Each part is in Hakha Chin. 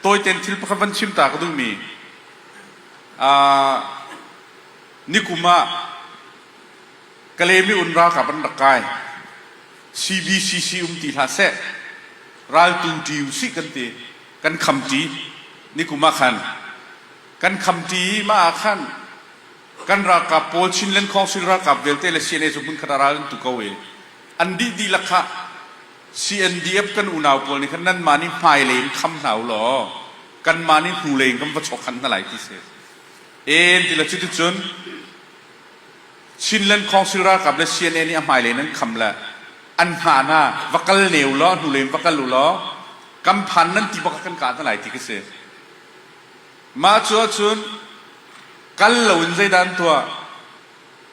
Tawitein thil pakhat van chim ta ka duhmi nikum ah Kalemi un ralkap an rak kai. CBCC um ti hlah seh. Raltu ṭi usih kan ti. Kan kham ṭi. Nikum ah khan kan kham ṭi i mah ah khan kan ralkap pawl Chinland Council ralkap vialte le CNA cu hmunkhat ah ral an tu ko i an dih dihlak kha CNDF kan unau pawl nih khan nanmah nih hmailei in kham hna u law kanmah nih hnulei in kan va chawk hna lai ti si. En ti le cuticun Chinland Council ralkap le CNA nih a hmailei in an kham le an hngah hna va kal ne u law hnulei in va kal u law kan phan nan ti bak ah kan kah hna lai ti ka si. Mah cu ahcun kal loin zeidah an tuah?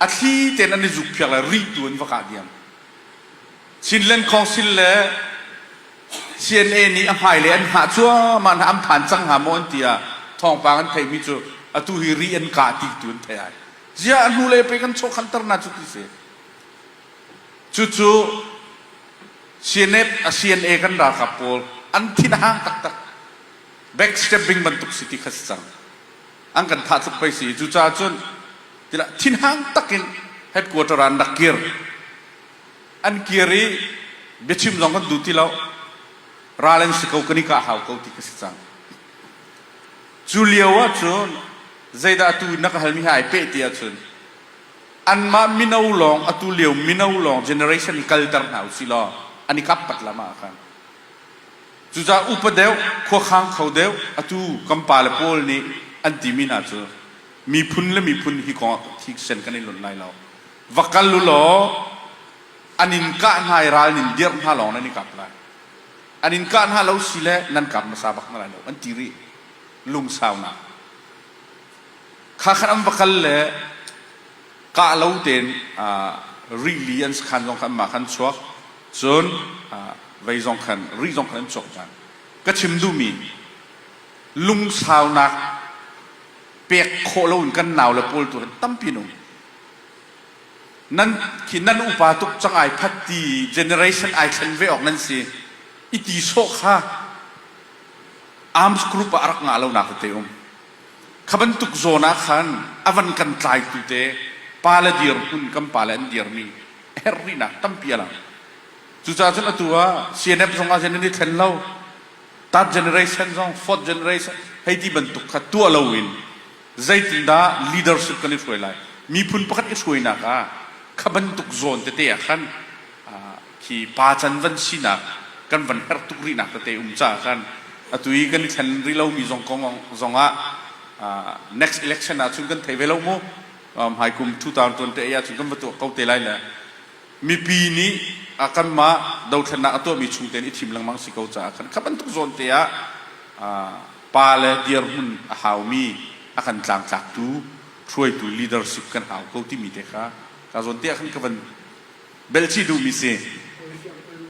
A thli tein an i zukphiak le ri tu an va kah diam. Chinland Council le CNA nih a hmailei an hngah cuahmah hna an phan cang hnga maw an ti ah thawngpang an theihmi cu atu hi ri an kah ti tu an theih ai. Ziah a hnulei pei kan chawkhanter hna cu ti si. Cucu CNF, CNA kan ralkap pawl an thin a hang taktak. Backstabbing bantuk si ti kha si cang. An kan thah tluk pei si. Cucaah cun tilah thinhang takin headquarter ah an rak kir. An kir i biachim zong kan duh ti lo. Ral an si ko kan i kah hau ko ti kha si cang. Cu lio ahcun zeidah atu na ka halmi hi ai peh ti ahcun anmah mino lawng atu lio mino lawng generation i kalter hna usih law an i kap pat la mah khan. Cucaah upa deuh, khuakhang kho deuh atu kan pale pawl nih an timi hna cu miphun le miphun hi kong ah thisen kan i lonh lai lo. Va kal u law an in kah hna i ral nin dirh hna lawng nan i kap lai. An in kah hna lo si le nan kap hmasa bak hna lai lo an ti rih. Lungsaunak. Kha khan an va kal le kah lo tein rili an sakhan zong kha anmah khan chuak. Cun vei zong khan ri zong khan an chuak ṭhan. Ka chim duhmi lungsaunak pek khawh loin kan naule pawl tu hin tampi an um. Nan khi nan upa tuk cang ai phat ti generation ai thlen ve awk nan si. I ti sawh kha arms group ah a rak ngah lonak tete um. Kha bantuk zawn ah khan a van kan tlaitu te pale dirhmun kan pale an dirmi a herh rihnak tampi a lang. Cucaah cun atu ah CNF zong ah hin an i thlen lo. Third generation zong fourth generation hei ti bantuk kha tuah loin zeitindah leadership kan i hruai lai. Miphun pakhat i hruainak ah kha bantuk zawn tete ah khan khi pa can van sinak kan van herh tuk rihnak tete um caah khan atu i kan i thlen rih lomi zong kong zong ah next election ah cun kan thei ve lo mu. Hmaikum 2028 ah cun kan va tuah ko te lai le mipi nih kanmah dothlennak a tuahmi chung tein i thim lengmang si ko caah khan kha bantuk zawn te ah pa le dirhmun a haumi a kan tlangtlaktu hruaitu leadership kan hau ko timi te kha ka zawn te ah khan ka van belchih duhmi si.